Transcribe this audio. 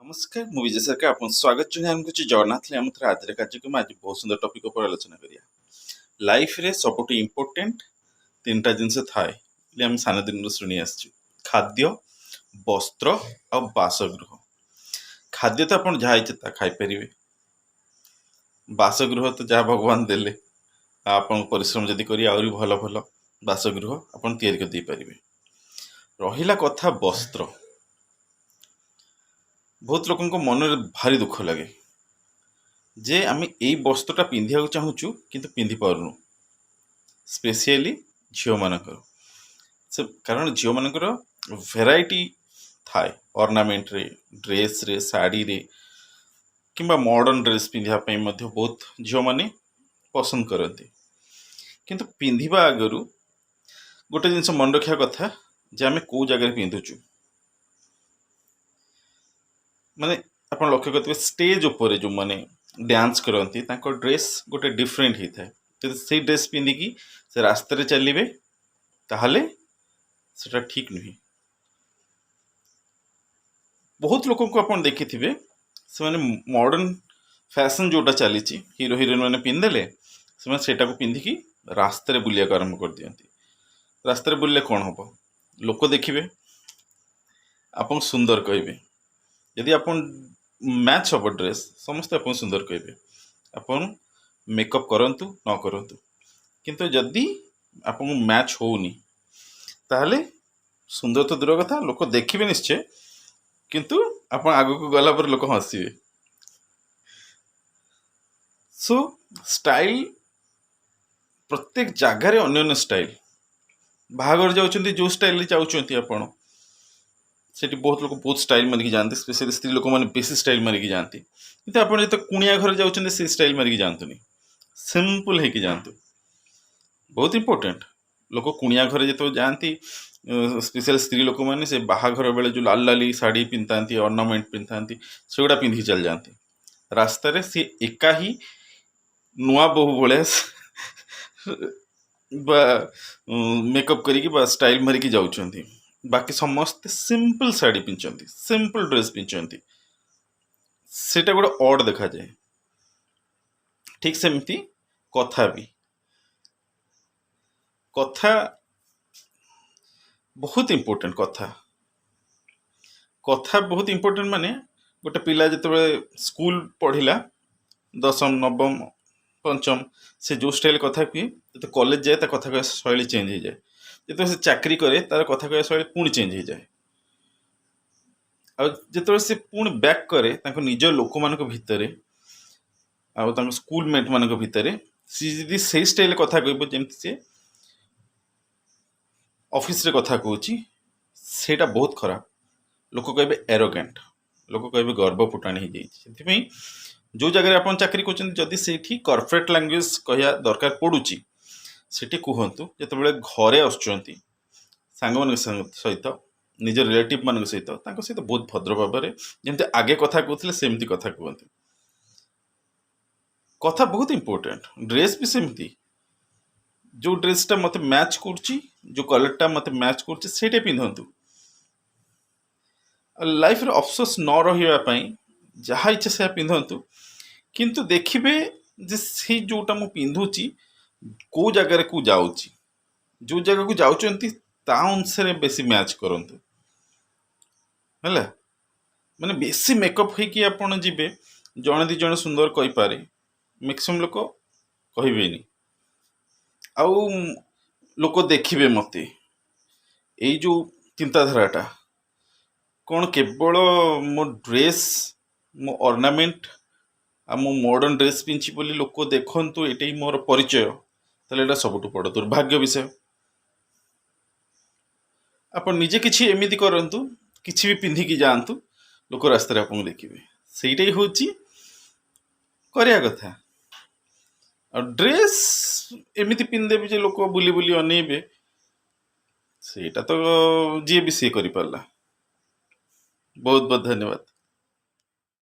ନମସ୍କାର, ମୁଁ ବିଜୟ ସରକାର, ଆପଣଙ୍କୁ ସ୍ୱାଗତ ଜଣାଇ ଆରମ୍ଭ କରୁଛି ଜଗନ୍ନାଥ ଆମ ଥରେ ଆଜିର କାର୍ଯ୍ୟକ୍ରମ। ଆଜି ବହୁତ ସୁନ୍ଦର ଟପିକ୍ ଉପରେ ଆଲୋଚନା କରିବା। ଲାଇଫରେ ସବୁଠୁ ଇମ୍ପୋର୍ଟାଣ୍ଟ ତିନିଟା ଜିନିଷ ଥାଏ ବୋଲି ଆମେ ସାନ ଦିନରୁ ଶୁଣି ଆସିଛୁ: ଖାଦ୍ୟ, ବସ୍ତ୍ର ଆଉ ବାସଗୃହ। ଖାଦ୍ୟ ତ ଆପଣ ଯାହା ଇଚ୍ଛା ତାହା ଖାଇପାରିବେ। ବାସଗୃହ ତ ଯାହା ଭଗବାନ ଦେଲେ, ଆଉ ଆପଣଙ୍କ ପରିଶ୍ରମ ଯଦି କରି ଆହୁରି ଭଲ ଭଲ ବାସଗୃହ ଆପଣ ତିଆରି କରିଦେଇପାରିବେ। ରହିଲା କଥା ବସ୍ତ୍ର, ବହୁତ ଲୋକଙ୍କ ମନରେ ଭାରି ଦୁଃଖ ଲାଗେ ଯେ ଆମେ ଏଇ ବସ୍ତ୍ରଟା ପିନ୍ଧିବାକୁ ଚାହୁଁଛୁ, କିନ୍ତୁ ପିନ୍ଧି ପାରୁନୁ। ସ୍ପେସିଆଲି ଝିଅମାନଙ୍କର ସେ, କାରଣ ଝିଅମାନଙ୍କର ଭେରାଇଟି ଥାଏ ଅର୍ଣ୍ଣାମେଣ୍ଟରେ, ଡ୍ରେସ୍ରେ, ଶାଢ଼ୀରେ କିମ୍ବା ମଡ଼ର୍ଣ୍ଣ ଡ୍ରେସ୍ ପିନ୍ଧିବା ପାଇଁ ମଧ୍ୟ ବହୁତ ଝିଅମାନେ ପସନ୍ଦ କରନ୍ତି। କିନ୍ତୁ ପିନ୍ଧିବା ଆଗରୁ ଗୋଟେ ଜିନିଷ ମନେ ରଖିବା କଥା ଯେ ଆମେ କେଉଁ ଜାଗାରେ ପିନ୍ଧୁଛୁ। ମାନେ ଆପଣ ଲକ୍ଷ୍ୟ କରିଥିବେ, ଷ୍ଟେଜ୍ ଉପରେ ଯେଉଁମାନେ ଡ୍ୟାନ୍ସ କରନ୍ତି, ତାଙ୍କ ଡ୍ରେସ୍ ଗୋଟେ ଡିଫରେଣ୍ଟ ହେଇଥାଏ। ଯଦି ସେଇ ଡ୍ରେସ୍ ପିନ୍ଧିକି ସେ ରାସ୍ତାରେ ଚାଲିବେ, ତାହେଲେ ସେଟା ଠିକ୍ ନୁହେଁ। ବହୁତ ଲୋକଙ୍କୁ ଆପଣ ଦେଖିଥିବେ, ସେମାନେ ମଡ଼ର୍ଣ୍ଣ ଫ୍ୟାସନ୍ ଯେଉଁଟା ଚାଲିଛି, ହିରୋ ହିରୋଇନ୍ ମାନେ ପିନ୍ଧିଦେଲେ, ସେମାନେ ସେଇଟାକୁ ପିନ୍ଧିକି ରାସ୍ତାରେ ବୁଲିବାକୁ ଆରମ୍ଭ କରିଦିଅନ୍ତି। ରାସ୍ତାରେ ବୁଲିଲେ କ'ଣ ହେବ? ଲୋକ ଦେଖିବେ, ଆପଣ ସୁନ୍ଦର କହିବେ। ଯଦି ଆପଣ ମ୍ୟାଚ୍ ହେବ ଡ୍ରେସ୍, ସମସ୍ତେ ଆପଣଙ୍କୁ ସୁନ୍ଦର କହିବେ, ଆପଣ ମେକଅପ୍ କରନ୍ତୁ ନ କରନ୍ତୁ। କିନ୍ତୁ ଯଦି ଆପଣଙ୍କୁ ମ୍ୟାଚ୍ ହେଉନି, ତାହେଲେ ସୁନ୍ଦର ତ ଦୂର କଥା, ଲୋକ ଦେଖିବେ ନିଶ୍ଚୟ, କିନ୍ତୁ ଆପଣ ଆଗକୁ ଗଲା ପରେ ଲୋକ ହସିବେ। ସୋ ଷ୍ଟାଇଲ୍ ପ୍ରତ୍ୟେକ ଜାଗାରେ ଅନ୍ୟ ଅନ୍ୟ ଷ୍ଟାଇଲ୍। ବାହାଘର ଯାଉଛନ୍ତି, ଯେଉଁ ଷ୍ଟାଇଲ୍ରେ ଯାଉଛନ୍ତି ଆପଣ, ସେଠି ବହୁତ ଲୋକ ବହୁତ ଷ୍ଟାଇଲ୍ ମାରିକି ଯାଆନ୍ତି। ସ୍ପେସିଆଲି ସ୍ତ୍ରୀ ଲୋକମାନେ ବେଶୀ ଷ୍ଟାଇଲ୍ ମାରିକି ଯାଆନ୍ତି। କିନ୍ତୁ ଆପଣ ଯେତେ କୁଣିଆ ଘରେ ଯାଉଛନ୍ତି, ସେଇ ଷ୍ଟାଇଲ୍ ମାରିକି ଯାଆନ୍ତୁନି, ସିମ୍ପଲ୍ ହେଇକି ଯାଆନ୍ତୁ। ବହୁତ ଇମ୍ପୋର୍ଟାଣ୍ଟ। ଲୋକ କୁଣିଆ ଘରେ ଯେତେବେଳେ ଯାଆନ୍ତି, ସ୍ପେସିଆଲି ସ୍ତ୍ରୀ ଲୋକମାନେ, ସେ ବାହାଘର ବେଳେ ଯେଉଁ ଲାଲ ଲାଲି ଶାଢ଼ୀ ପିନ୍ଧଥାନ୍ତି, ଅର୍ଣ୍ଣାମେଣ୍ଟ ପିନ୍ଧଥାନ୍ତି, ସେଗୁଡ଼ା ପିନ୍ଧିକି ଚାଲି ଯାଆନ୍ତି ରାସ୍ତାରେ। ସିଏ ଏକା ହିଁ ନୂଆ ବୋହୂ ଭଳିଆ ବା ମେକଅପ୍ କରିକି ବା ଷ୍ଟାଇଲ୍ ମାରିକି ଯାଉଛନ୍ତି। ବାକି ସମସ୍ତେ ସିମ୍ପଲ୍ ଶାଢ଼ୀ ପିନ୍ଧୁଛନ୍ତି, ସିମ୍ପଲ୍ ଡ୍ରେସ୍ ପିନ୍ଧୁଛନ୍ତି। ସେଇଟା ଗୋଟେ ଅଡ୍ ଦେଖାଯାଏ। ଠିକ୍ ସେମିତି କଥା ବି। କଥା ବହୁତ ଇମ୍ପୋର୍ଟାଣ୍ଟ। କଥା କଥା ବହୁତ ଇମ୍ପୋର୍ଟାଣ୍ଟ। ମାନେ ଗୋଟେ ପିଲା ଯେତେବେଳେ ସ୍କୁଲ ପଢ଼ିଲା, ଦଶମ, ନବମ, ପଞ୍ଚମ, ସେ ଯେଉଁ ଷ୍ଟାଇଲ୍ କଥା କୁହେ, ଯେତେ କଲେଜ ଯାଏ ତା କଥା କହିବା ଶୈଳୀ ଚେଞ୍ଜ ହେଇଯାଏ। ଯେତେବେଳେ ସେ ଚାକିରି କରେ, ତାର କଥା କହିବା ଶୈଳୀ ପୁଣି ଚେଞ୍ଜ ହେଇଯାଏ। ଆଉ ଯେତେବେଳେ ସେ ପୁଣି ବ୍ୟାକ୍ କରେ ତାଙ୍କ ନିଜ ଲୋକମାନଙ୍କ ଭିତରେ ଆଉ ତାଙ୍କ ସ୍କୁଲ ମେଟ୍ ମାନଙ୍କ ଭିତରେ, ସିଏ ଯଦି ସେଇ ଷ୍ଟାଇଲ୍ରେ କଥା କହିବ ଯେମିତି ସିଏ ଅଫିସରେ କଥା କହୁଛି, ସେଇଟା ବହୁତ ଖରାପ। ଲୋକ କହିବେ ଏରୋଗେଣ୍ଟ, ଲୋକ କହିବେ ଗର୍ବ ଫୁଟାଣି ହେଇଯାଇଛି। ସେଥିପାଇଁ ଯେଉଁ ଜାଗାରେ ଆପଣ ଚାକିରି କରୁଛନ୍ତି, ଯଦି ସେଇଠି କର୍ପୋରେଟ୍ ଲାଙ୍ଗୁଏଜ କହିବା ଦରକାର ପଡ଼ୁଛି, ସେଠି କୁହନ୍ତୁ। ଯେତେବେଳେ ଘରେ ଆସୁଛନ୍ତି, ସାଙ୍ଗମାନଙ୍କ ସହିତ, ନିଜ ରିଲେଟିଭ୍ ମାନଙ୍କ ସହିତ, ତାଙ୍କ ସହିତ ବହୁତ ଭଦ୍ର ଭାବରେ ଯେମିତି ଆଗେ କଥା କହୁଥିଲେ, ସେମିତି କଥା କୁହନ୍ତୁ। କଥା ବହୁତ ଇମ୍ପୋର୍ଟାଣ୍ଟ। ଡ୍ରେସ୍ ବି ସେମିତି। ଯେଉଁ ଡ୍ରେସ୍ଟା ମୋତେ ମ୍ୟାଚ୍ କରୁଛି, ଯେଉଁ କଲର୍ଟା ମୋତେ ମ୍ୟାଚ୍ କରୁଛି, ସେଇଟା ପିନ୍ଧନ୍ତୁ। ଆଉ ଲାଇଫରେ ଅଫସୋସ ନ ରହିବା ପାଇଁ ଯାହା ଇଚ୍ଛା ସେୟା ପିନ୍ଧନ୍ତୁ, କିନ୍ତୁ ଦେଖିବେ ଯେ ସେଇ ଯେଉଁଟା ମୁଁ ପିନ୍ଧୁଛି, କେଉଁ ଜାଗାରେ କେଉଁ ଯାଉଛି। ଯେଉଁ ଜାଗାକୁ ଯାଉଛନ୍ତି, ତା ଅନୁସାରେ ବେଶୀ ମ୍ୟାଚ୍ କରନ୍ତୁ। ହେଲା, ମାନେ ବେଶୀ ମେକଅପ୍ ହେଇକି ଆପଣ ଯିବେ, ଜଣେ ଦୁଇ ଜଣ ସୁନ୍ଦର କହିପାରେ, ମ୍ୟାକ୍ସିମମ୍ ଲୋକ କହିବେନି। ଆଉ ଲୋକ ଦେଖିବେ ମୋତେ, ଏଇ ଯେଉଁ ଚିନ୍ତାଧାରାଟା କ'ଣ କେବଳ ମୋ ଡ୍ରେସ୍, ମୋ ଅର୍ଣ୍ଣାମେଣ୍ଟ ଆଉ ମୁଁ ମଡ଼ର୍ଣ୍ଣ ଡ୍ରେସ୍ ପିନ୍ଧିଛି ବୋଲି ଲୋକ ଦେଖନ୍ତୁ, ଏଇଟା ହିଁ ମୋର ପରିଚୟ? ତାହେଲେ ଏଇଟା ସବୁଠୁ ବଡ଼ ଦୁର୍ଭାଗ୍ୟ ବିଷୟ। ଆପଣ ନିଜେ କିଛି ଏମିତି କରନ୍ତୁ, କିଛି ବି ପିନ୍ଧିକି ଯାଆନ୍ତୁ, ଲୋକ ରାସ୍ତାରେ ଆପଣଙ୍କୁ ଦେଖିବେ। ସେଇଟା ହିଁ ହେଉଛି କରିବା କଥା। ଆଉ ଡ୍ରେସ୍ ଏମିତି ପିନ୍ଧିଦେବି ଯେ ଲୋକ ବୁଲି ବୁଲି ଅନେଇବେ, ସେଇଟା ତ ଯିଏ ବି ସିଏ କରିପାରିଲା। ବହୁତ ବହୁତ ଧନ୍ୟବାଦ।